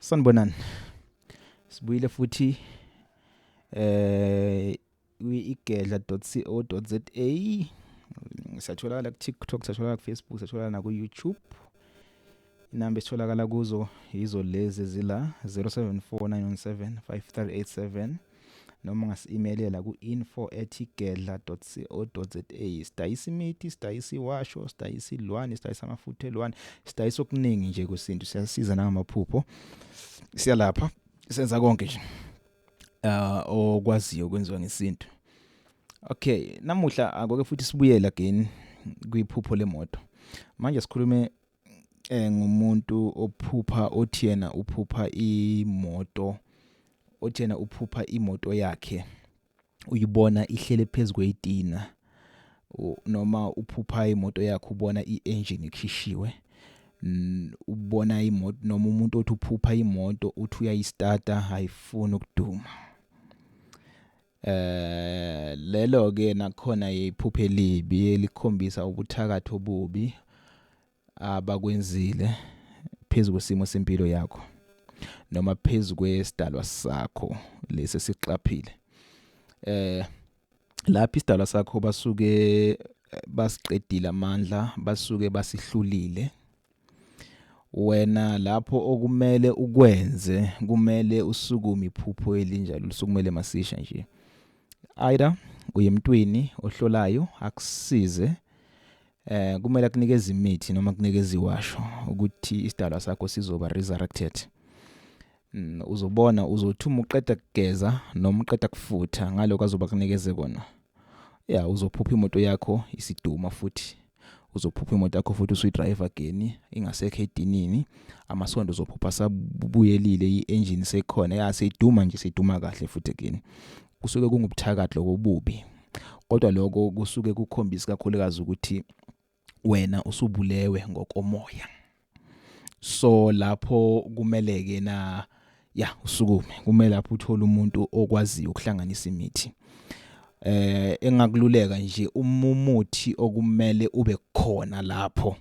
Sanibonani. Sibuyile futhi kwi-igedla.co.za. Siyatholakala ku-TikTok, siyatholakala ku-Facebook, siyatholakala naku-YouTube. Inamba esitholakala kuzo yizo lezi zila 0749175387 noma ungasi-emaila ku-info@igedla.co.za. Sidayisa imithi, sidayisa iwasho, sidayisa ilwane, sidayisa amafutha elwane, sidayisa okuningi nje kwesintu, siyasiza nangamaphupho, siyalapha, senza konke nje okwaziyo kwenziwa ngesintu. Okay, namuhla akoke futhi sibuyele again kwiphupho lemoto. Manje sikhulume ngumuntu ophupha, othi yena uphupha imoto, othi yena uphupha imoto yakhe uyibona ihlele phezu kweyitina, noma uphupha imoto yakhe ubona i-engine ikhishiwe, ubona imoto, noma umuntu othi uphupha imoto uthi uyayistarta ayifuni ukuduma. Lelo ke nakhona iphupho elibi elikhombisa ubuthakathi obubi abakwenzile phezu kwesimo sempilo yakho noma phezu kwesidalwa sakho lesi esixaphile. Lapho isidalwa sakho basuke basiqedile amandla, basuke basihlulile. Wena lapho okumele ukwenze, kumele usukume iphupho elinjalo, usukumele masisha nje. Either uye emntwini ohlolayo akusize, kumele akunikeze imithi noma akunikeze iwasho ukuthi isidalwa sakho sizoba resurrected. Uzobona uzothi uma uqeda kugeza noma uqeda kufutha ngaloko azoba kunikeze kona, ya, uzophupha imoto yakho isiduma futhi, uzophupha imoto yakho futhi usuyidrive again ingasekho edinini, amasondo uzophupha sabuyelile, i-engine sekhona, ya, seyiduma nje, seyiduma kahle futhi again. Kusuke kungubuthakathi lokho obubi, kodwa lokho kusuke kukhombisa kakhulukazi ukuthi wena usubulewe ngokomoya. So lapho kumele ke na, ya, usukume, kumele lapho uthole umuntu okwaziyo ukuhlanganisa imithi. Engakululeka nje, umuthi okumele ube khona lapho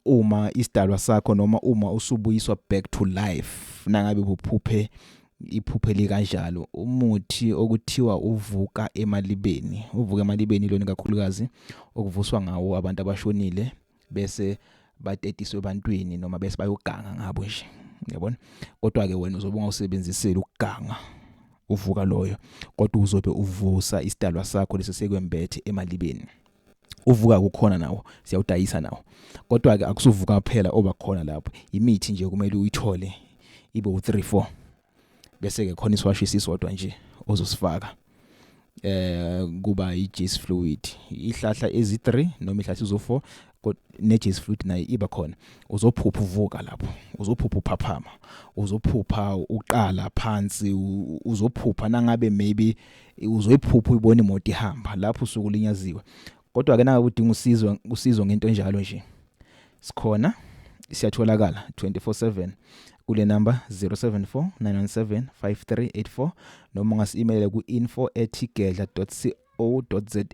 uma isidalwa sakho noma uma usubuyiswa back to life, nangabe uphuphe iphupho elikanjalo, umuthi okuthiwa uvuka emalibeni. Uvuka emalibeni lona kakhulukazi okuvuswa ngawo abantu abashonile bese batetiswe ebantwini noma bese bayoganga ngabo nje, yabona. Kodwa ke wena uzobe ungawusebenziseli ukuganga uvuka loyo, kodwa uzobe uvusa isidalwa sakho lesi sekwembethe emalibeni. Uvuka kukhona nawo, siyawudayisa nawo, kodwa ke akusuvuka kuphela oba khona lapho, imithi nje kumele uyithole ibe u3 4, bese ke khona isiwasho isisodwa nje ozosifaka, kuba i-juice fluid, ihlahla ezi3 noma ihlahla ezo4 ne-juice fluid nayo iba khona. Uzophupha uvuka lapho, uzophupha uphaphama, uzophupha uqala phansi, uzophupha nangabe maybe uzoyiphupha uyibona imoto ihamba lapho usuku ulinyaziwe. Kodwa ke nangabe udinga usizo ngento enjalo nje, sikhona, siyatholakala 24/7 kule number 074 917 5384, noma ungasi-emaila ku-info@igedla.co.za.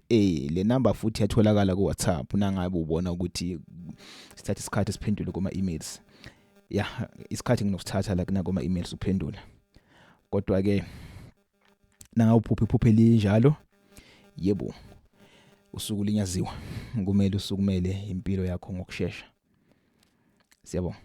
Le number futhi iyatholakala ku-WhatsApp nangabe ubona ukuthi sithatha isikhathi siphendule kuma-emails. Ya, isikhathi nginosithatha la kunakuma-emails uphendula, kodwa ke nangabe uphupha iphupho elinjalo, yebo, usuku linyaziwe, kumele usukumele impilo yakho ngokushesha. Siyabonga.